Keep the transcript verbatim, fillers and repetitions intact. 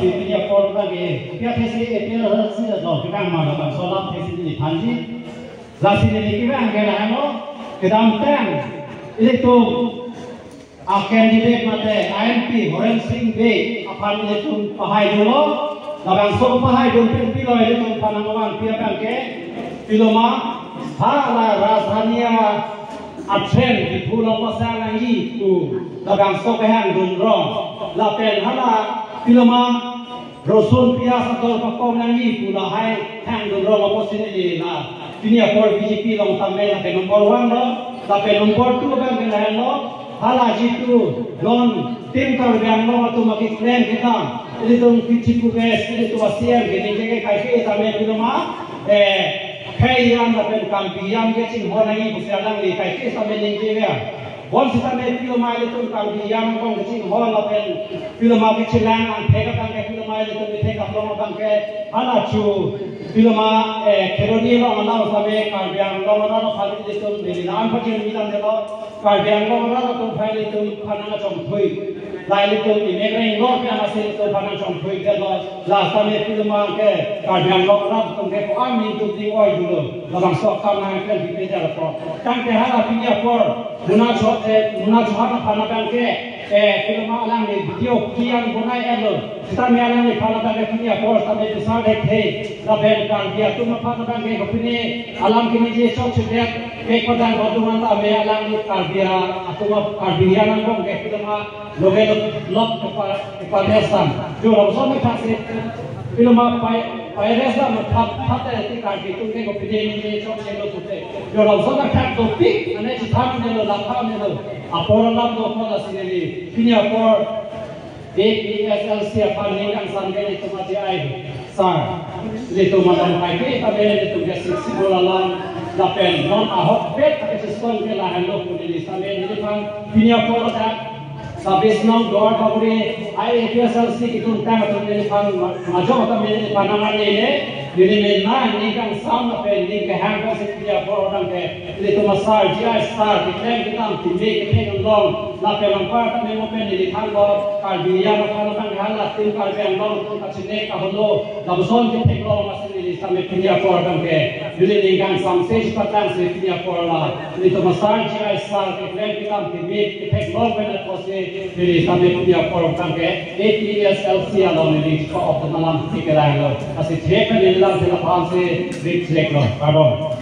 Pini apor lagi, pia thesi, eh, pia thesi do, kita mana bang solam thesi neliphan ji. Lasi neli kevang ke lahelo, kedamtang ilitum a-candidate mate I M P Horen Sing Bey aphan ilitum pahai dunlo, labangso pahai dun pen pilo ilitum aphan nangvangpi abang ke, piloma, hala Rajdhani a-train Diphu along pasang nangji pu labangso kehang dun rong. Lapen hala piloma rosun pias ador pakong nangji pu lahai hang dun rong apotsi neli la pini apor B J P along tame lapen number one lo, lapen number two abang ke lahelo, hala jitu non Team Karbi Anglong atum akeklang kita, ilitum kichipu ves, ilitum a-C M ke ningje ke kaike tame piloma, eh, Khei Yang lapen Karbi Yang kachinghon nangji pusi alangli kaike tame ningje ya. Bonsitame piloma ilitum Karbi Yang angbong kachinghon lapen piloma kachelang angthek abang ke piloma ilitum ithek aplong abang ke hala chu piloma, eh, Kheroni along alam tame Karbi Anglong alam aphan ilitum neli la-an pachini lang delo. Karbi Anglong arat atum aphan ilitum aphan nangchongthui. La ilitum imek reng lor ke amatsi ilitum aphan nangchongthui delo. Lasi tame piloma ke Karbi Anglong arat atum ke ko-an ningduk ding oi dunlo. Labangso akam nangklempipe delo. Tangte hala pini apor muna chot, eh, muna chot aphan abang ke, eh, piloma alangli video kiang bonai elo. Sitame alangliphan abang ke pini apor tame besar dek the. Lapen Karbi atum aphan abang ke kopine alam kiningje chokchedet ke kodang kodungan tame alangli Karbi atum, Karbi Yang angbong ke piloma loge lok kepa-, keparesam. Jo lapuson me thasi piloma pai, paresam phat phat ti Karbi atum ke kopine ningje chokchelo pute. Jo lapuson me thak topik ane chitham nelo, latham nelo. Apor alam do ko lasi neli pini apor A P H L C aphan ning kangsam ke ilitum aji ai sar. Ilitum alam kaike tame ilitum ke Sixth Schedule alam lapen non ahokpet kachesong ke lahenlo pu neli same neliphan pini apor ta sabis nong Duar Bagori A P H L C kitung tang atum neliphan ma-, majok tame neliphan nangarlele, neli mena ning kangsam lapen ning kehang kosi pini apor abang ke ilitum asar G I sar keklem kedam timi kethek anglong lapen anpar tame mo pen neli thanlo Karbi Yang aphan abang ke hala Team Karbi Anglong atum kachini kaholo lapuson ketheklong amatsi neli same pini apor abang ke neli ning kangsam se chipatang si pini apor la ilitum asar G I sar keklem kedam timi kethek anglong pen apotsi neli same pini apor abang ke A P H L C along neli chikok of the malam si kelang lo. Lasi thek pen neli lam sila paham si rik chelek lo. Kardom.